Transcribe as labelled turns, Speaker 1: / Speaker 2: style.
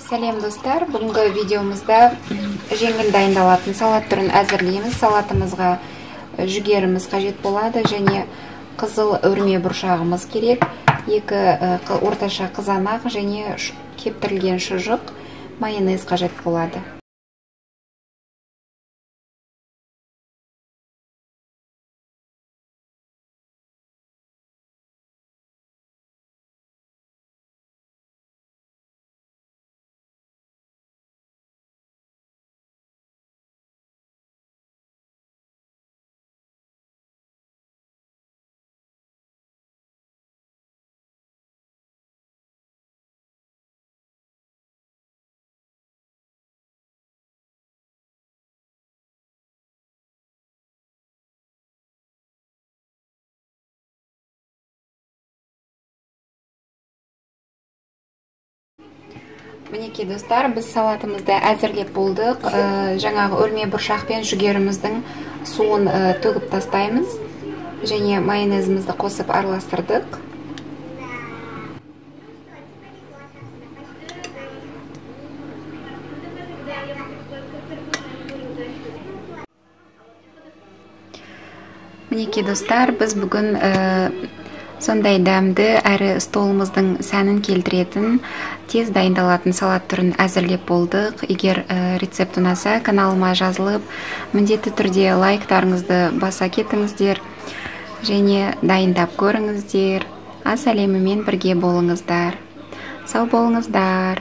Speaker 1: Сәлем достар, бүгінгі видеомызда жеңіл дайындалатын салат түрін әзірлейміз. Салатымызға жүгеріміз қажет болады және қызыл өрме бұршағымыз керек, екі орташа қызанақ және кептірілген шұжық, майонез қажет болады. Мінекей достар, біз салатымызды әзірлеп болдық. Жаңағы өрме бұршақ пен жүгеріміздің суын төгіп тастаймыз және майонезімізді қосып араластырдық. Мінекей достар, біз бүгін сондай дәмді әрі столымыздың сәнін келтіретін, тез дайындалатын салат түрін әзірлеп болдық. Егер рецепт ұнаса, каналыма жазылып, міндетті түрде лайктарыңызды баса кетіңіздер және дайындап көріңіздер. Ас әлемімен бірге болыңыздар. Сау болыңыздар.